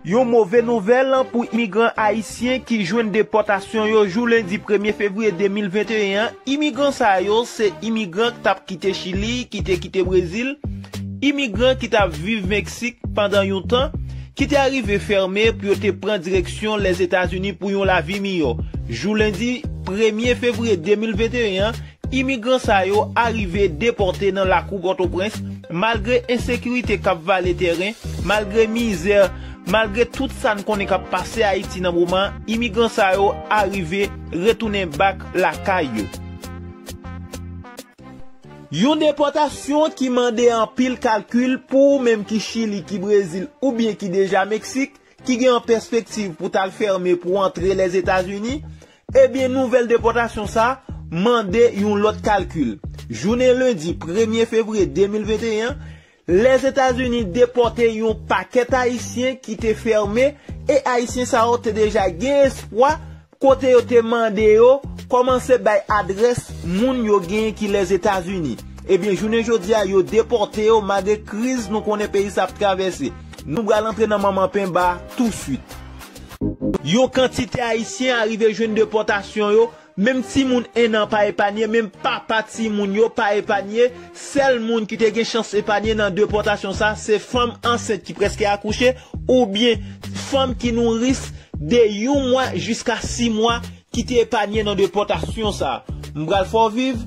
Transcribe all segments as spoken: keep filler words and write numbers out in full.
Yon move nouvèl pou imigran ayisyen ki jwenn depòtasyon yo jou lendi premye fevriye de mil venteyen an. Imigran sa yo se imigran k t ap kite Chili, ki te kite Brezil, imigran ki t ap viv Meksik pandan yon tan, ki te arive fèmen pou yo te pran direksyon Lèzetazini pou yon lavi miyò. Jou lendi premye fevriye de mil venteyen an, imigran sa yo arive depòte nan lakou Pòtoprens, malgre ensekirite k ap vale tèren, malgre mizè, malgre tout sa n konnen k ap pase Ayiti nan moman, imigran sa yo arive retounen bak lakay yo. Yon depòtasyon ki mande anpil kalkil pou ou menm ki Chili, ki Brezil oubyen ki deja Meksik, ki gen an pèspektiv pou t al fèmen pou antre Lèzetazini, ebyen nouvèl depòtasyon sa a mande yon lòt kalkil. Jounen lendi premye fevriye de mil venteyen an, Lèzetazini depòte yon pakèt Ayisyen ki te fèmen e Ayisyen sa yo te deja gen espwa kote yo te mande yo kòmanse bay adrès moun yo genyen ki Lèzetazini. Ebyen, jounen jodi a, yo depòte yo malgre kriz nou konnen peyi sa ap travèse. Nou pral antre nan manman penba touswit. Yon kantite Ayisyen arive jwenn depòtasyon yo, menm timoun en an pa epanye, menm papa timoun yo pa epanye. Sèl moun ki te gen chans epanye nan depòtasyon sa, se fanm ansent ki prèske akouche, oubyen fanm ki nouris de yon mwa jiska sis mwa ki te epanye nan depòtasyon sa. M pral fè w viv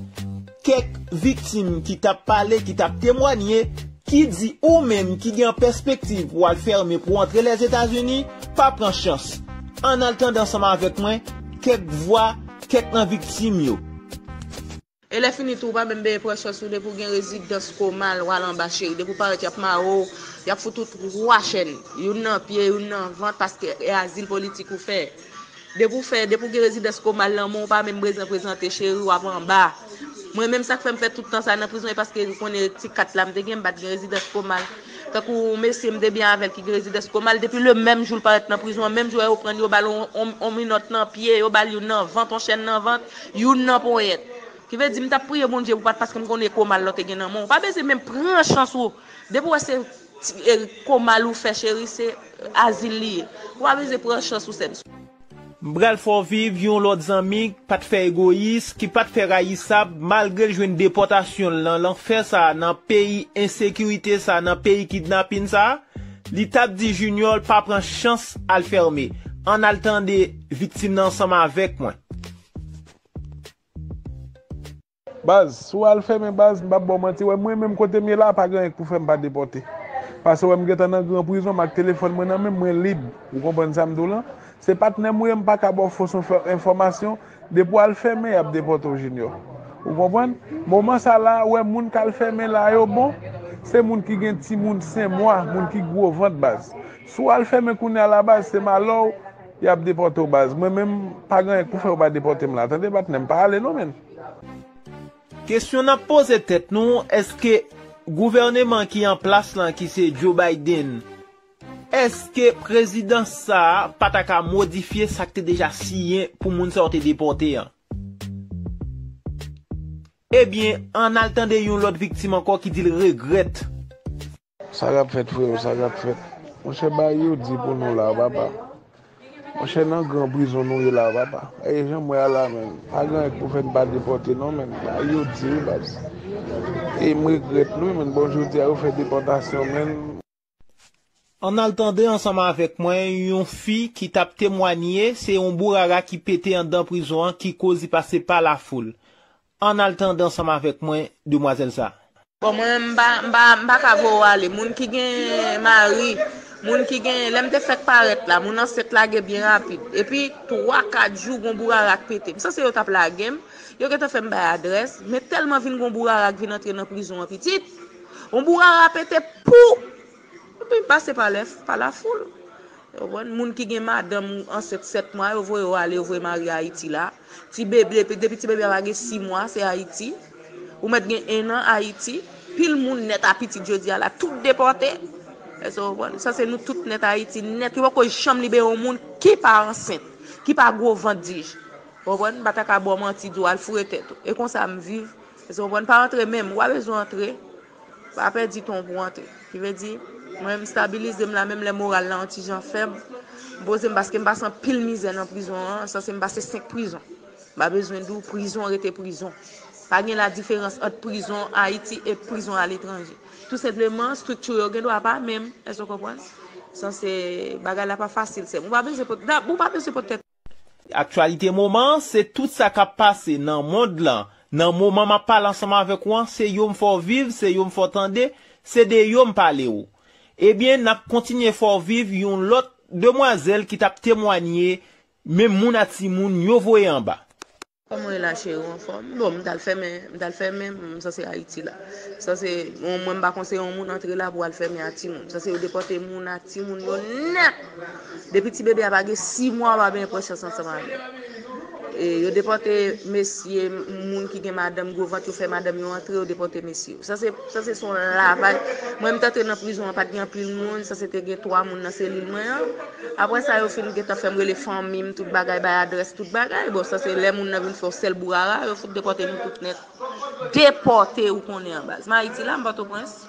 kèk viktim ki t ap pale, ki t ap temwanye, ki di ou menm ki gen pèspektiv pou al fèmen pou antre Lèzetazini, pa pran chans. Ann al tande ansanm avèk mwen kèk vwa kèk nan viktim yo. E lè fini tou, ou pa menm bezwen pran chans ou depi w gen rezidans komal, w al anba cheri. Depi w parèt, y ap mare w, y ap fout ou twa chèn. Youn nan pye, youn nan vant, paske e azil politik ou fè. Depi w fè, depi w gen rezidans komal nan men w, ou pa menm bezwen prezante cheri, w ap anba. Mwen menm, sa k fè m fè tout tan sa nan prizon, e paske m konnen ti kat la m te gen, m pa t gen rezidans komal. Tankou mesye m te byen avè l ki gen rezidans komal, depi le menm jou l parèt nan prizon an, menm jou yo pran l, yo ba l on, on, on minòt nan pye, yo ba l youn nan vant, on chèn nan vant, youn nan ponyèt. Ki vle di, m t ap priye Bondye pou pa t paske m konnen komal la w te gen nan men w. Ou pa bezwen menm pran chans ou. Depi w wè se ti, e, komal ou fè, cheri, se azil li ye. Ou pa bezwen pran chans ou, sè m. M pral fè w viv yon lòt zanmi k pa t fè egoyis, ki pa t fè rayisab, malgre l jwenn depòtasyon l nan lanfè sa a, nan peyi ensekirite sa a, nan peyi kidnapin sa a. Li t ap di Junior l pa pran chans al fèmen. Ann al tande viktim nan ansanm avèk mwen. Baz, si w al fèmen baz, m p ap ba w manti, wè mwen menm kote m ye la, pa gen anyen k pou fè m pa depòte. Paske wè m gentan nan gran prizon, m ak telefòn mwen nan men m, mwen lib. Ou konprann sa m di w lan? Se patnè m ou ye, m pa ka ba w fo enfòmasyon. Depi w al fèmen, y ap depòte w, Junior. Ou konprann? Moman sa la, wè moun k al fèmen la yo bon, se moun ki gen timoun senk mwa, moun ki gwo vant baz. Si w al fèmen kounye a la baz, se malè w, y ap depòte w baz. Mwen menm, pa gen anyen k pou fè yo pa depòte m la. Tande patnè m, pa ale non, menn. Kesyon n ap poze tèt nou, èske gouvèneman ki an plas lan, ki se Joe Biden, èske prezidans sa a pa ta ka modifye sa k te deja siyen pou moun sa yo te depòte an? Ebyen, ann al tande yon lòt viktim ankò ki di l regrèt. Sa k ap fèt, freo, sa k ap fèt? Monchè, bagay yo di pou nou la, papa. Monchè, nan gran prizon nou ye la, papa. E jan m wè a la, menn, pa gen anyen k pou fè n pa depòte, non, menn. Bagay yo di, wi, baz. E m regrèt, wi, menn. Bon, jodi a, yo fè depòtasyon, menn. Ann al tande ansanm avèk mwen yon fi ki t ap temwanye, se yon bourara ki pete anndan prizon an ki koz li pase pa lafoul. Ann al tande ansanm avèk mwen demwazèl sa a. Bon, mwen, m pa, m pa, m pa ka voye w ale. Moun ki gen mari, moun ki gen, lè m te fèk parèt la, moun ansent lage byen rapid. Epi, twa, kat jou, gon bourara k pete. M sanse yo t ap lage m. Yo gentan fè m bay adrès. Men tèlman vin gon bourara k vin antre nan prizon an pitit. Yon bourara pete, pou! Epi m pase pa lè, pa lafoul. Ou konprann? Moun ki gen madanm ansent sèt mwa, yo voye yo ale, yo voye marye Ayiti la. Ti bebe, depi, depi ti bebe a pa gen sis mwa, se Ayiti. Ou mèt gen en an Ayiti. Pil moun nèt a pitit jodi a la, tout depòte. Èske w konprann? Sa se nou tout nèt Ayiti, nèt. Yo poko janm libere yon moun ki pa ansent, ki pa gwo vant dij. Ou konprann? M pa ta ka ba w manti, di w al foure tèt ou. E konsa m viv. Èske w konprann? Pa antre menm, ou pa bezwen antre. Pa pèdi tan w pou w antre. Ki vle di, Mwen, m stabilize m la, menm lè moral la yon ti jan fèb. M poze m paske m pase anpil mizè nan prizon an, sanse m pase senk prizon. M pa bezwen di w, prizon rete prizon. Pa gen la diferans ant prizon Ayiti e prizon aletranje. Tou senpleman, estrikti yo gen dwa pa menm, èske w konprann? Sanse bagay la pa fasil, sè m. Ou pa bezwen pot, ou pa bezwen pot tèt. Aktyalite moman an, se tout sa k ap pase nan mond lan. Nan moman m ap pale ansanm avèk ou an, se yo m fè w viv, se yo m fè w tande, se de yo m pale w. Ebyen, n ap kontinye fè w viv yon lòt demwazèl ki t ap temwanye men moun a timoun yo voye anba. Kòman w ye la cheri, ou anfòm? Bon, m t al fèmen, m t al fèmen, m sanse Ayiti la. Sanse, mwen m pa konseye yon moun antre la pou al fèmen a timoun. Sanse yo depòte moun a timoun yo nèt. Depi ti bebe a pa gen sis mwa, w pa byen pran chans ansanm avè l. E yo depòte mesye, moun ki gen madanm, gwo vant, yo fè madanm yo antre, yo depòte mesye yo. Sanse, sanse se yon lavaj. Mwen m t antre nan prizon an, pa t gen anpil moun, sanse te gen twa moun nan selil mwen an. Apre sa, yo fin gentan fè m rele fanmi m, tout bagay, bay adrès, tout bagay. Bon, sanse lè moun nan vin fè yon sèl bourara, yo fout depòte nou tout nèt. Depòte, ou konnen an baz. M Ayiti la, m Pòtoprens.